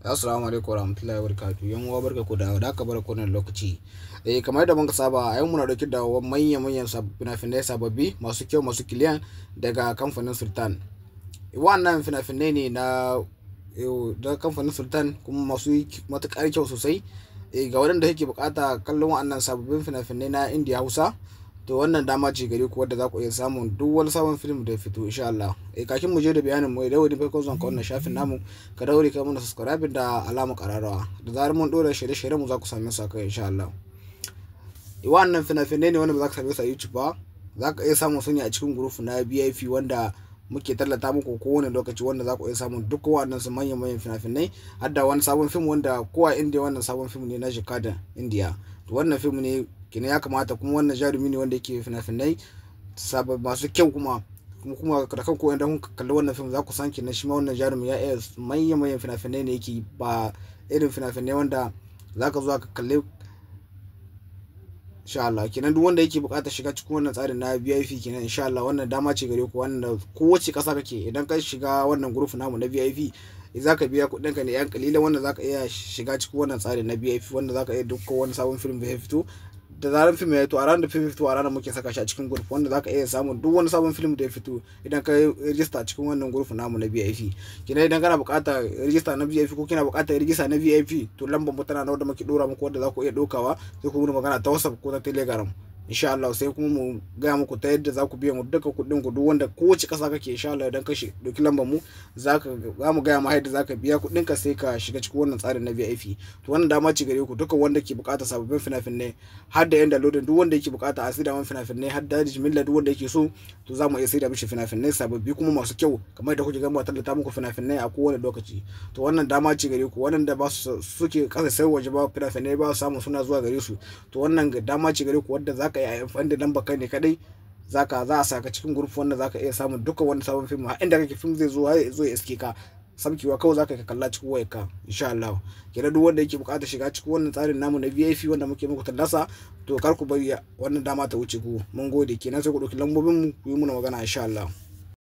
Assalamu alaikum warahmatullahi wabarakatuh. Yan uwa, barka ku da aka bar ku nan lokaci. Kamar yadda muka saba, a yau muna dauke da manyan manyan fina-finai sababbi masu kyau, masu kiliyan daga kamfanin Sultan. Wannan fina-finai ne na da kamfanin Sultan kuma masu matukar kyau sosai. Ga waɗanda yake bukata kallon wannan sababbin fina-finai na Indiya Hausa, to wannan dama ce gare ku wadda za ku iya samun duk wani sabon film da ya fito insha Allah. Kakin mu je da bayanin mu, idan wani farkon zuwan ka wannan shafin namu, ka daure ka mana subscribe da alamar kararrawa. Da zarar mun dora shirye-shiryen mu, za ku same su kai insha Allah. Wannan fina-finai ne wanda ba za ka same su a YouTube ba, za ka iya samun su ne a cikin group na VIP wanda muke tallata muku kowane lokaci, wanda za ku iya samun duk waɗannan su manyan manyan fina-finai, har da wani sabon film wanda kowa India, wannan sabon film ne na Jikada India. To wannan film ne kenan ya kamata, kuma wannan jarumi ne wanda yake fina-finai masu kyau, kuma da kanku idan kun kalli wannan film za ku san kenan shi ma wannan jarumi ya iya manyan manyan fina-finai ne yake, ba irin fina-finai wanda za ka zo ka kalli insha Allah. Kenan duk wanda yake buƙatar shiga cikin wannan tsarin na VIP kenan, insha Allah wannan dama ce gare ku, wanda kowace ƙasa kake, idan ka shiga wannan group namu na VIP za ka biya kuɗin ka ne yan kalilan, wanda za ka iya shiga cikin wannan tsarin na VIP, wanda za ka iya duk wani sabon film da ya fito. Da zaran film ya fito, a ranar da film ya fito, a ranar muke saka shi a cikin group, wanda zaka iya samun duk wani sabon film da ya fito idan ka rijista a cikin wannan group namu na VIP. Kina idan kana buƙatar rijista na VIP ko kina buƙatar rijista na VIP, to lambar mu tana nan wanda muke dora muku, wanda za ku iya ɗaukawa sai ku mu magana ta WhatsApp ko ta Telegram insha Allah, sai kuma mu gaya muku ta yadda za ku biya mu duka kuɗin ku. Duk wanda kowace ƙasa kake, insha Allah idan ka ɗauki lambar mu, za mu gaya ma yadda za ka biya kuɗin ka sai ka shiga cikin wannan tsarin na VIP. To wannan dama ce gare ku, duka wanda ke buƙatar sababbin fina-finai, har da yan downloading, duk wanda yake buƙata a saida man fina-finai, har da jimilla, duk wanda yake so, to za mu iya saida mishi fina-finai sababbi kuma masu kyau, kamar yadda kuke gama tallata muku fina-finai a kowane lokaci. To wannan dama ce gare ku, wannan da ba su suke ƙasa sai waje ba fina-finai ba su samu suna zuwa gare su, to wannan dama ce gare ku wadda za ka yi amfani da lambar kai ne kadai, za a saka cikin group wanda zaka iya samun dukkan wani sabon film. Har inda kake film zai zo, har zo ya iske ka, sabkewa kawai zaka ka kalla cikin wayarka insha Allah. Kenan duk wanda yake buƙatar shiga cikin wannan tsarin namu na VIP wanda muke muku tallasa, to kar ku bari wannan dama ta wuce ku. Mun gode. Kenan sai ku ɗauki lambobin mu ku yi muna magana insha Allah.